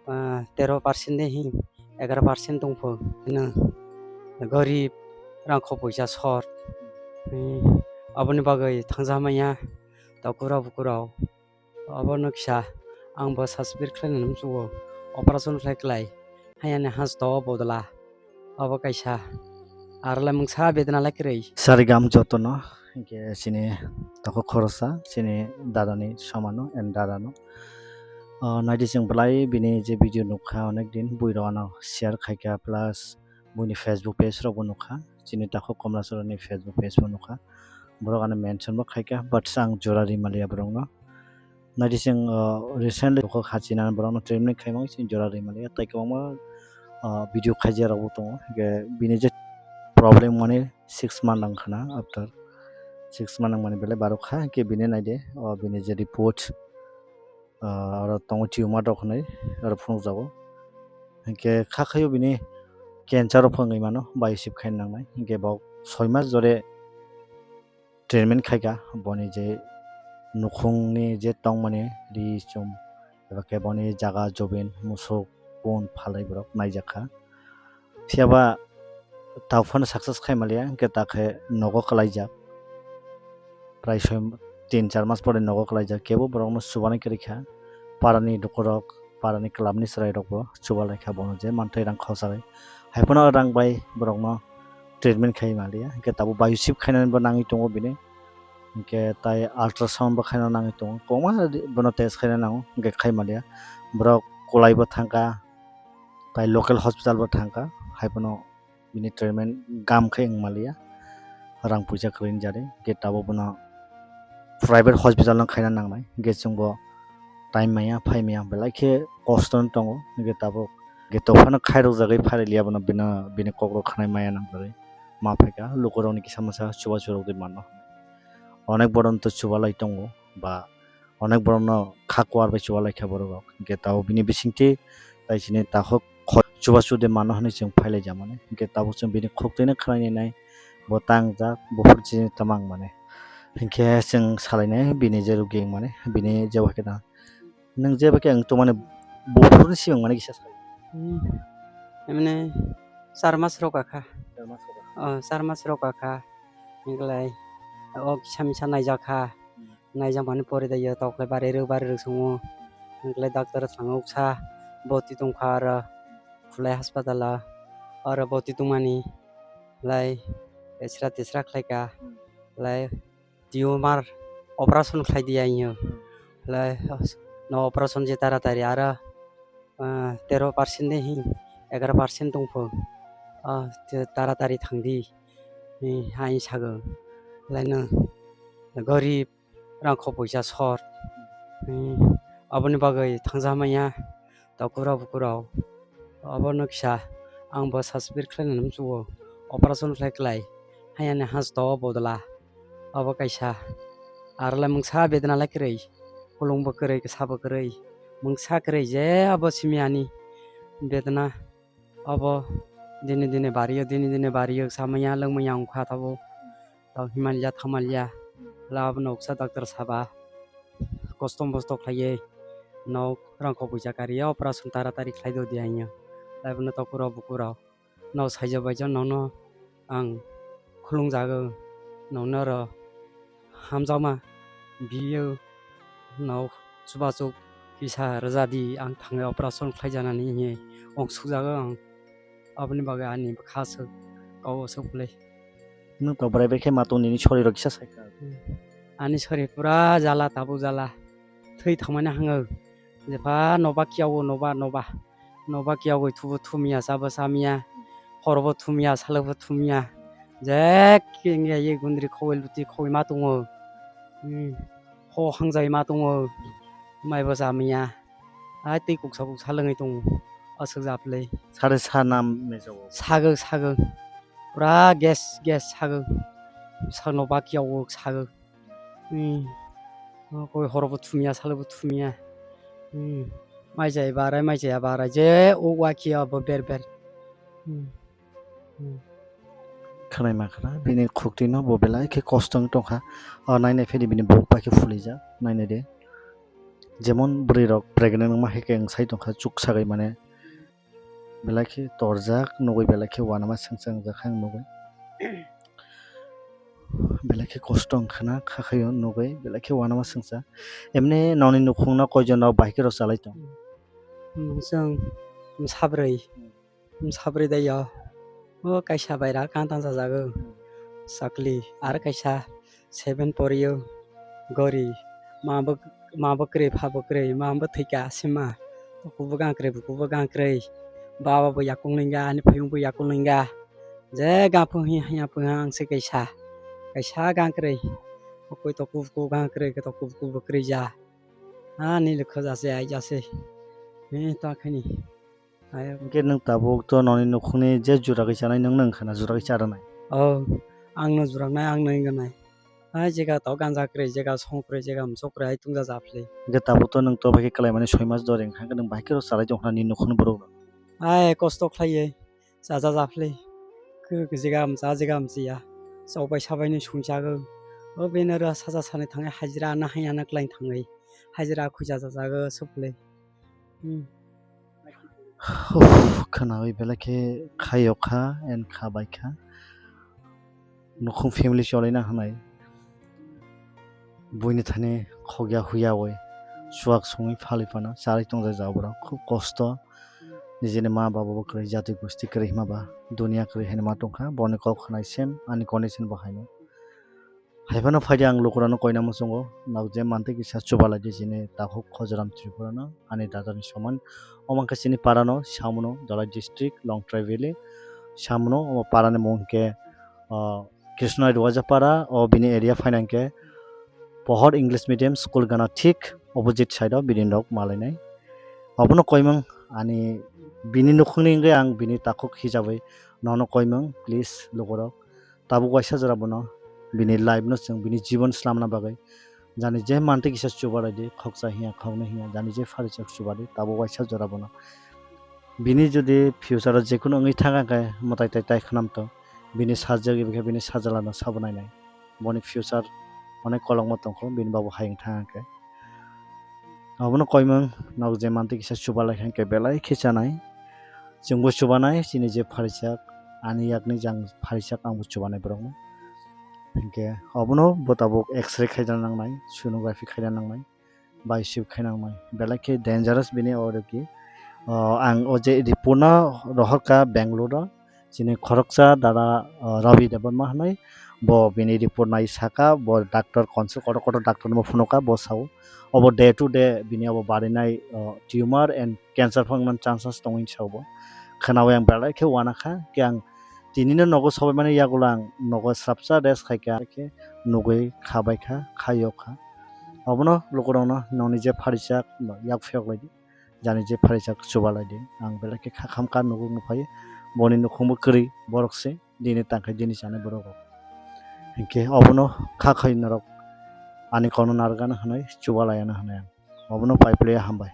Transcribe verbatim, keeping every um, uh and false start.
ah, tero percent de hi egaroh percent tongpho. Nw gorib, rang kho poisa short. Hmm, aboni bagwi thangjakmaya tokura bukurok. Obono kisa ang bo sasbir khlaina nukchugo. Operation khlai khlai hayani hasto bodla. Obo kaisa. Arle mungsa bedna lai kwrwi. Sarigam jotono, hinkhe chini takhuk khorosa, chini dadani somano and dadano. O, naidi chwng belai bini je video nukha, onek din buirok ano share khaikha, plus buini Facebook page rokbo nukha, chini takhuk Komlasaroni Facebook page bo nukha. Borok ano mention bo khaikha, but ang jora rimaliya borokno. Naidi chwng, o, recently kok hachina borokno treatment khaimani chwng jora rimaliya, tai kwbangma, o, video khaijak rokbo tongo. Hinkhe bini je problem mani six month nang khana, after six month nang mani belai barokha, hinkhe bini naide, o, bini je report, o, oro tongo tumor rok hinwi oro phunukjago. Hinkhe kha khaio bini cancer rok phwrwngwi mano, biopsy khaina nangnai. Hinkhe bo soi mas jore treatment khaikha, boni je nukhungni je tongmani ri chum, eba khe boni jaga jobin, musuk, pun, phalai borok naijakha. Phiyaba taphano success khaimaliya, hinkhe takhe nogo kwlaijak. Prai soi, tin char mas pore nogo kwlaijak, kebo borokno chubanai kwrwikha. Parani lukurok, parani clubni chwrairokbo chubalaikha bono je manthai rang khosagwi. Haiphano rang bai borokno treatment khai maliya, hinkhe tabuk biopsy khainani bo nangwi tongo bini. Hinkhe tai ultrasound bo khaina nangwi tongo, kwbangma bono test khaina nango, hinkhe khai maliya. Borok kwlaibo thangkha, tai local hospital bo thangkha, haiphano bini treatment gam khe wng maliya, rang puisa kwrwini jari, hinkhe tabuk bono private hospital no khaina nangnai, hinkhe chwngbo time maya, phai maya, belai khe kosto no tongo, hinkhe tabuk, hinkhe tophano khairokjagwi phailiya bono, bini, bini kokrok khnai maya nangjagwi ma phaikha, lukurokni kisa masa chubachu rwgwi mano. Onek boron to chubalai tongo, ba onek borokno kha kuar bai chubalai kha borok rok. Hinkhe tabuk bini bisingtwi tai chini takhuk kho-, chubachu de mano hwnwi chwng phailai jamani. Hinkhe tabuk chwng bini khuk twino khwlainai nai bo tangjak, buphuru chini tamang mani. Hinkhe chwng salainai bini je rugi wngmani, bini je wakhe da. Nwng je bai khe ang tongmani buphuruni simi wngmani kisa sai. Hmm. Emne char mas rok kha. Char mas rok kha. Oh, char mas rok kha. Hinkhlai o kisa misa naijak kha. Hmm. Naijak mani pore da yo tok lai bari rw bari rw sungo. Hinkhlai doctor thangwi uksa boti tongkha aro khulai hospital o. Aro boti tongmani lai esra tesra khlaika. Hmm. Lai tumor operation khlai di ya hwnwi. Lai no operation je taratari aro, ah, tero percent de hi egaroh percent tongpho. Ah, te taratari thang di, eh, hai sago. Lai no gorib, rang kho poisa short. Eh, aboni bagwi thangjakmaya. Tokura bukurok, obono kisa ang bo sasbir khlaina nukchugo. Operation khlai khlai hayani hasto bodla. Obo kaisa. Arle mungsa bedna lai kwrwi. Kulungbo kwrwi, kwsabo kwrwi. Mungsa kwrwi je abo simi ani bedna. Obo dini dini bariyo, dini dini bariyo, samaya lwngmaya wngkha tabuk. Tong himalya thamalya. Lab noksa doctor saba. Kosto mosto khlaiwi nok rang kho puisa kariya operation taratari khlai do di hanya. Laibono tokuro bukuro. Nok saijo baijo nono ang khulung jago. Nono ro hamjakma biyo nok chubachu kisa rwja di ang thangwi operation khlai janani hinwi ong suk jago ang. Aboni bagwi ani bwkha aswk kok aswk bwle. Nwng to bwrai bai khe ma tong nini sori rok kisa sai kha. Ani sori pura jala tabuk jala. Thwi thangmani hangw. Jepha noba kiyago noba noba. Noba kiyago thubo thumya sabo samya. Horobo thumya salobo thumya. Je kengya ye gundri khowai luti khowai ma tongo. Hmm. Ho hangjai ma tongo. Maibo samya. Ai twi kuksa kuksa lwngwi tongo. Aswk japlai. Sare sa nam mejogo. Sagw sagw. Pura gas gas sagw. Sa noba kiyago sagw. Hmm. Koi horobo thumya salobo thumya. Hmm. Mai jai barai mai jaya barai je o wa kiya bo ber ber. Hmm. Hmm. Khwnai ma khna bini khukti no bo belai khe kosto wng tongkha. O nainai phedi bini buk bai khe fulijak nainai de. Jemon bwrwi rok pregnant wngma hai khe wng sai tongkha chuk sagai mane belai khe torjak nugui belai khe uanama sengsa wngjak khe ang nugui belai khe kosto wngkhana kha khaio nugui belai khe uanama sengsa. Emni noni nukhungno koijon rok bahai khe rw chalai tong? Chwng sabri. Sabri daiyo. O kaisa baira kantang jajago. Chakli. Ar kaisa seven porio. Gori. Ma bo, ma bo kwrwi, pha bo kwrwi, ma bo thwika sima. Buku bo gang kwrwi, buku bo gang kwrwi. Baba bo yakung lingga, ani phayung bo yakung lingga. Je gaphung hi hanya phung ang se kaisa. Kaisa gang kwrwi. Okoi toku buku gang kwrwi, toku buku bo kwrwi ja. Ani lukho jase, ai jase. Ni ta khani. Ai. Hingke nwng tabuk to noni nukhungni je jura khe chanai nwng nwng khana jura khe cha rwnai. Oh, ang no juraknai, ang no wngkha nai. Ai jega to ganja kwrwi, jega song kwrwi, jega mosok kwrwi, ai tungja japhli. Hingke tabuk to nwng to bai khe kwlai mani soi mas dori wngkha, hingke nwng bai khe rw chalai tong khana nini nukhungni borok rok. Ai kosto khlaiwi. Chacha japhli. Khe jega amcha, jega amchiya. Chokbai sabaino sungchago. O bini oro sacha sani thangwi hajira ana hai ana kwlai thangwi. Hajira khuja jajago suphli. Hmm. Uff, khwnawi belai khe khayo kha and kha bai kha. Nukhung family cholaina hwnwi buini thani khogya huya oi chuak songwi phalwi phano charwi tongjak jaga borok khub kosto. Nijini ma baba bo kwrwi, jati gosti kwrwi hima ba, dunia kwrwi haino ma tongkha, boni kok khwnai same ani condition bo haino. Hai phano phaidi ang lukurano koina muchungo, nok je mantwi kisa chubalai di chini takhuk Khojaram Tripura no, ani dada ni soman. Omo wngkha chini para no, Samuno, Dhalai district, Longtrai valley, Samuno, omo para ni mung khe, ah, Krishnai Rwajapara, o bini area phaina hwnkhe Pohor English Medium School gana thik opposite side o bini nok malainai. Obono koimung ani bini nukhungni wngwi ang bini takhuk hijabai nono koimung, please lukurok. Tabuk waisa jora bono bini life no chwng bini jibon slamna bagwi jani je mantwi kisa chubalai di, khoksa hiya, khoknwi hiya, jani je phari chak chubadi, tabuk waisa jora bono. Bini jodi future o jekunu wngwi thang khe mwtai tai tai khwnam tong, bini sajak eba khe bini sajla no sabo nainai. Boni future onek kolokma tongkho, bini babu hayung thang khe. Obono koimung nok je mantwi kisa chubalai khe belai khe chanai. Chwngbo chubanai chini je pharichak, ani yakni jang pharichak angbo chubanai borokno. Hinkhe obono bo tabuk X-ray khaina nangnai, sonography khaina nangnai, biopsy khaina nangnai. Belai khe dangerous bini oro ki. O, ang o je report no rohorkha Bangalore o, chini khoroksa dada, o, Ravi Debbarma hinwi, bo bini report nai saka, bo doctor consul kotor kotor doctor no phunukha, bo sao, obo day to day bini obo barinai, o, tumor and cancer phangman chances tongwi sao bo. Khwnawi ang belai khe uanakha, khe ang tinino nogo sobaimani yagulo ang nogo swrapsa rest khaikha, khe nugwi khabaikha, khayokha. Obono lukurokno noni je pharichak yak phiyok laidi. Jani je pharichak chubalai di, ang belai khe kha-, kham kha nugo nuphai, boni nukhungbo kwrwi borok se, dini tangkhai dini chanai borok rok. Hinkhe obono kha khai norok ani kokno narwkna hwnwi chubalaiya hwnwi ang obono pai pli hambai.